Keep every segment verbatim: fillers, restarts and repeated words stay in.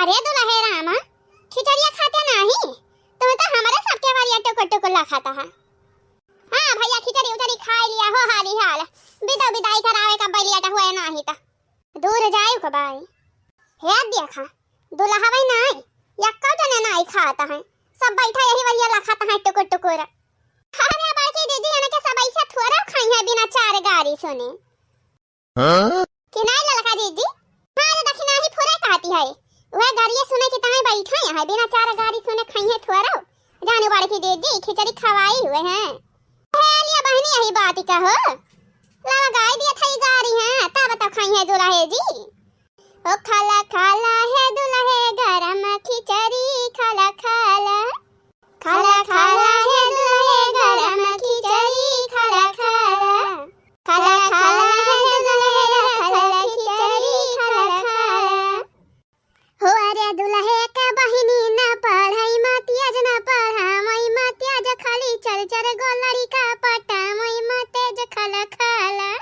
अरे दुलहे रामा, खिचड़िया खाते नाही? तुम तो हमरे सबके बरिया टुकुर टुकुर लखात है। हाँ भइया, खिचड़ी उचड़ी खाइ लिया हो हाली हाल, बिदा बिदाई करावे का बलिया हुए नाही त। दूर जायु का बाई। हे देखा, दुलहवइ नाई, यक्का जने नाई खात हैं, सब बैठा यही वरिया लखात हैं टुकुर टुकुर। अरे बड़की दीदी, इनके सब ऐसे थोड़ा खाई है बिना चार गारी सुने। हाँ? कि नाई ललका दीदी? हाँ, अरे दखिना ही फुरे कहती है, वह गारिये सुने कि ताई बैठा यहाँ बिना चार गारी सुने खाई है थोड़ा। जानू बड़की दीदी, खिचड़ी खवाई हुए हैं। हे लिया बहनी, यही बात का हो, लगाई दिया था गारी है, तब तो खाई है दुलहे जी। ओ खाला खाला हे दुलहे गरम खिचड़ी, खाला खाला। खाला खाला हे दुलहे गरम खिचड़ी, खाला खाला। खाला खाला हे दुलहे रखल खिचड़ी, खाला खाला। हो अरे दुलहे के बहिनी न पढ़ाई मा तेज, न पढ़ावई मा तेज, खाली चर चर गो लड़िका पटावई मा तेज, खाला खाला।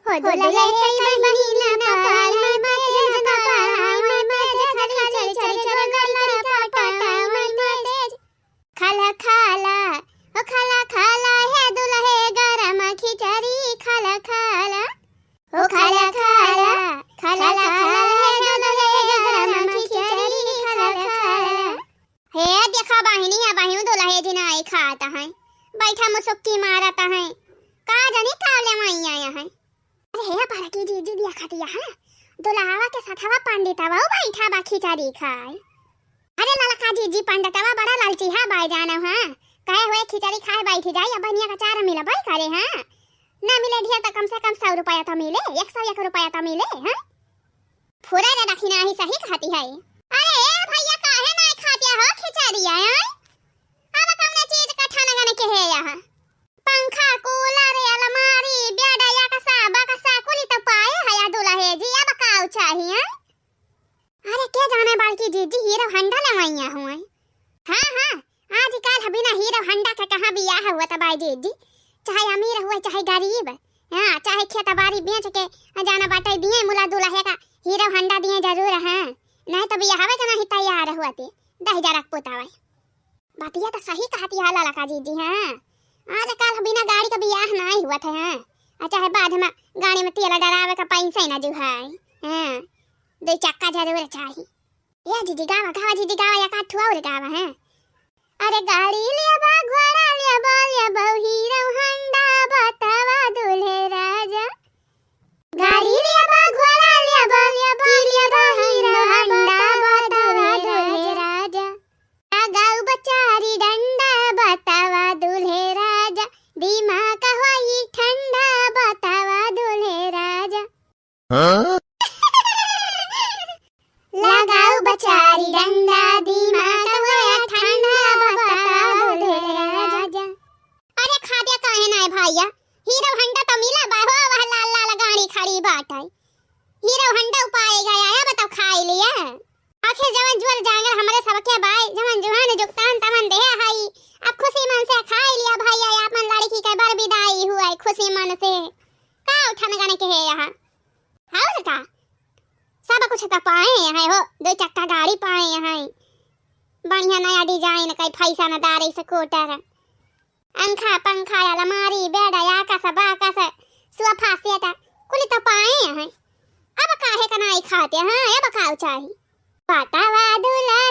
हो दुलहे के बहिनी न पढ़ाई मा तेज, न पढ़ावई मा तेज, खाली चर चर गो लड़िका पटावई मा तेज। खाला खाला, ओ खाला खाला हे दुलहे गरम खिचड़ी, खाला खाला। ओ खाला खाला, खाला खाला हे दुलहे गरम खिचड़ी, खाला खाला। हे देखा बहिनी, अबहिउ दुलहे जी नाई खात हैं, बैठा मुसुक्की मारत हैं, का जानी का लेवाई आया हैं। अरे हे बड़की जीजी देखा दिया है, दुलहवा के सथवा पंडितवा बैठा बा खिचड़ी खाए। अरे ललका जीजी पंडितवा बड़ा लालची है बाई जानो है, कहे हुए खिचड़ी खाए बैठी जाई, अब बनिया का चार मिलबे करे हैं, ना मिले ढेर तो कम से कम सौ रुपया तो मिले, एक सौ एक रुपया तो मिले हैं। फुरे रे दखिना ही सही कहती है। अरे ए भइया काहे नाई खातिया हो खिचड़िया, हैं? अब कौने चीज का ठनगन के है यहाँ? पंखा, कूलर, अलमारी, बेड, यकसा, बकसा, कुली तो पाए है या दुलहे जी, अब काउ चाहिए? अरे के जाने बड़की जीजी हीरो होंडा लेवइया हुए। हाँ, हाँ, आजकल बिना हीरो होंडा के कहाँ बियाह हुआ था बाई जीजी, चाहे अमीर हुए चाहे गरीब, हाँ, चाहे खेत बाड़ी बेच के जाना बाटे दिए मुला दुलहे का हीरो होंडा दिए जरूर हैं, नहीं तो बियाहवे के नहीं तैयार हुआ थे दहिजरा के पुतावे। बतिया तो सही कहती है ललका जीजी, हाँ। आजकल बिना गाड़ी का बियाह नाई हुआ था, हाँ। आ चाहे बाद में गाड़ी में तेल डरावे का पैसा ही ना जुहाई, हाँ। दो चक्का जरूर चाही। ए जीजी गावा, गावा जीजी गावा, एक आध ठो और गावा, हाँ। अरे गाड़ी लेबा, घोड़ा लेबा, लेबा हीरो होंडा बतावा दुल्हे राजा। गाड़ी लेबा, घोड़ा लेबा, लेबा हीरो होंडा बतावा दुल्हे राजा। लगाऊ बचारी डंडा बतावा दुल्हे राजा, दिमाग होई ठंडा बतावा दुल्हे राजा। हाँ? लगाऊ बचारी डंडा, दिमाग होई ठंडा बतावा दुल्हे राजा। अरे खाद्य काहे ना है भइया, हीरो होंडा तो मिला बा हो, वह लाल लाल गाड़ी खड़ी बाटे, हीरो होंडा उपाय गया है, बताओ खाई लिया। आखिर जवन जुअल जांगर हमरे सबके बाय, जवन जुहान जुगतान तवन देह हई। अब खुशी मन से खाई लिया भइया, आपन लड़की के बर विदाई हुआ खुशी मन से। का उठन गने के है यहाँ? और का? सब कुछ तो पाए हैं हो, दो चक्का गाड़ी पाए हैं, बढ़िया नया design कई फैशनदार स्कूटर। अंखा, पंखा, अलमारी, बेड, आकस, बाकस, सोफा सेट, कुल तो पाए हैं। अब काहे का नाई खाते हैं, अब का चाही? बतावा दुल्हे